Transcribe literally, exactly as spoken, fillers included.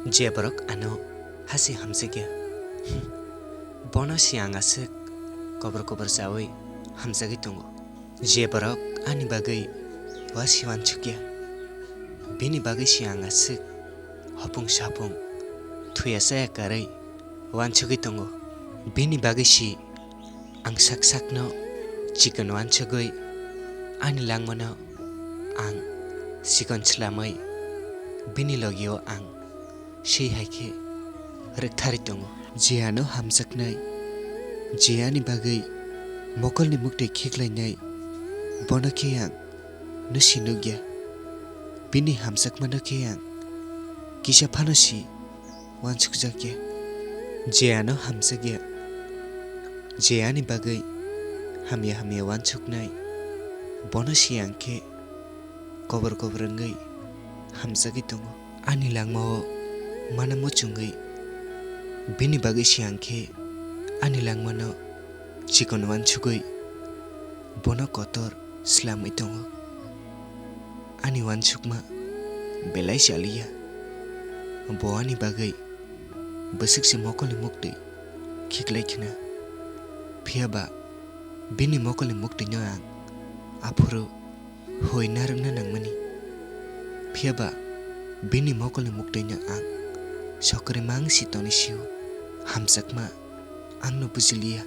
Je borok ano hasi hamjakya, bono se ang aswk kobor kobor chaui hamjagwi tongo. Je borok ani bagwi wasi wansukya, bini bagwi se ang aswk hopung sapung thuya chaya karwi wansugwi tongo. Bini bagwi se ang sak sakno chikon wansugwi ani langmano ang chikon swlamwi bini logio ang sei hai khe rwktharwi tongo. Je ano hamjaknai, je ani bagwi mokolni muktwi khiklainai, bono khe ang no si nukya. Bini hamjakmano khe ang kisa phano si wansukjakya. Je ano hamjakya, je ani bagwi hamya hamya wansuknai, bono se ang khe kobor kobor wngwi hamjagwi tongo. Ani langmao mana muchungwi bini bagwi se ang khe ani langmano chikon wansugwi bono kotor swlamwi tongo. Ani wansukma belai chaliya, bo ani bagwi bwswk se mokolni muktwi khiklai khna. Phiya ba bini mokolni muktwino ang aphuru hoi narwkna nangmani. Phiya ba bini mokolni muktwino ang sokori mang si toni sio. Hamjakma, ang no bujiliya.